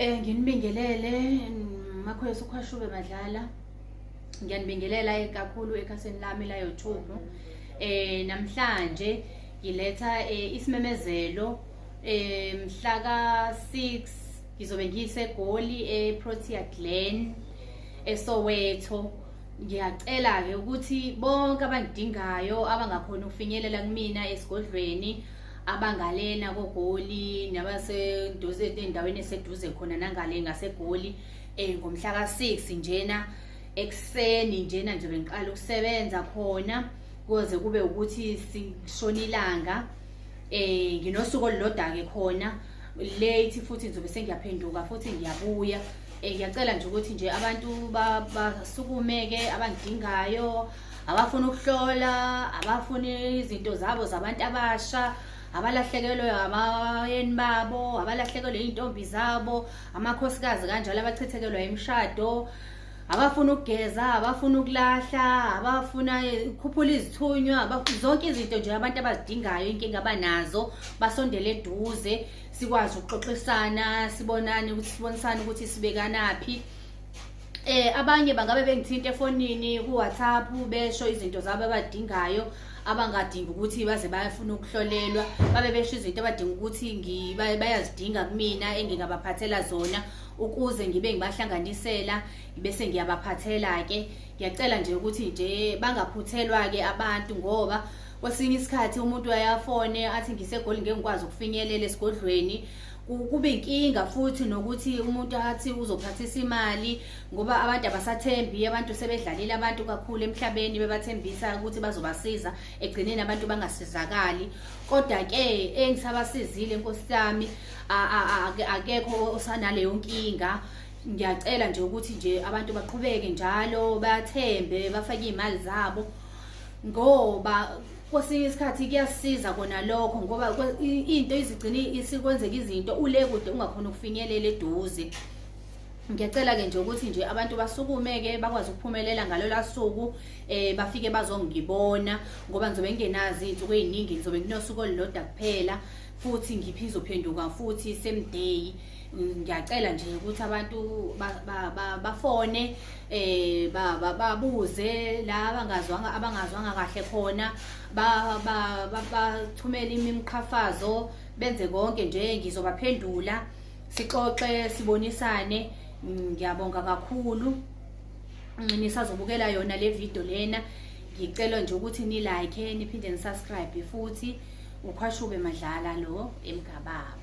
Nginibingelele Makhwesi uKhwashube Madlala. Ngiyanibingelela kakhulu ekhasini lami la YouTube. Namhlanje ngiletha isimemezelo mhla ka-6 ngizobe ngiseGoli eProtea Glen eSoweto. Ngiyacela-ke ukuthi bonke abangidingayo abangakhona ukufinyelela kumina esigodlweni abangalena koGoli nabaseduze endaweni eseduze khona nangale ngaseGoli ngomhla ka-6 njena ekuseni njena nje bengiqala ukusebenza khona kuze kube ukuthi sishona ilanga. Nginosuku olulodwa-ke khona late futhi ngizobe sengiyaphenduka futhi ngiyabuya. Ngiyacela nje ukuthi nje abantu basukume-ke abangidingayo, abafuna ukuhlola, abafuna izinto zabo zabantu abasha, abalahlekelwe abayeni babo, abalahlekelwe iy'ntombi zabo, amakhosikazi kanjalo, abachithekelwa imishado, abafuna ukugeza, abafuna ukulahla, abafuna ukukhuphula izithunywa, zonke izinto nje abantu abazidingayo, inkinga abanazo, basondele eduze sikwazi ukuxoxisana, sibonane ukuthi sibonisane ukuthi sibekanaphi. Abanye bangabe bengithinta efonini ku WhatsApp besho izinto zabo abadingayo, abangadingi ukuthi baze bayafuna ukuhlolelwa, babe besho izinto abadinga ukuthi bayazidinga kumina engingabaphathela zona ukuze ngibe ngibahlanganisela bese ngiyabaphathela ke. Ngiyacela nje ukuthi nje bangaphuthelwa ke abantu, ngoba kwesinye isikhathi umuntu ayafone athi ngiseGoli ngeke ngikwazi ukufinyelela esigodlweni, kube inkinga futhi nokuthi umuntu athi uzophathisa imali, ngoba abantu abasathembi, abantu sebedlalile abantu kakhulu emhlabeni bebathembisa ukuthi bazobasiza, egcineni abantu bangasizakali. Kodwa ke engisabasizile Nkosi yami, akekho osanaleyo nkinga. Ngiyacela nje ukuthi nje abantu baqhubeke njalo bathembe, bafake iy'mali zabo, ngoba kwesinye isikhathi kuyasiza kona lokho, ngoba into izigcine isikwenzeka izinto ule kude ungakhona ukufinyelela eduze. Ngiyacela-ke nje ukuthi nje abantu basukume-ke bakwazi ukuphumelela ngalola suku, bafike bazongibona, ngoba ngizobe ngingenazo iy'nsuku ey'ningi, ngizobe nginosuku olulodwa kuphela, futhi ngiphizophenduka futhi same day. Ngiyacela nje ukuthi abantu bafone, babuze la abangazwanga kahle khona, bathumele imiqhafazo, benze konke nje, ngizobaphendula, sixoxe, sibonisane. Ngiyabonga kakhulu. Nisazobukela yona le video lena, ngicela nje ukuthi ni like niphinde ni subscribe futhi. UKhwashube Madlala lo eMgababa.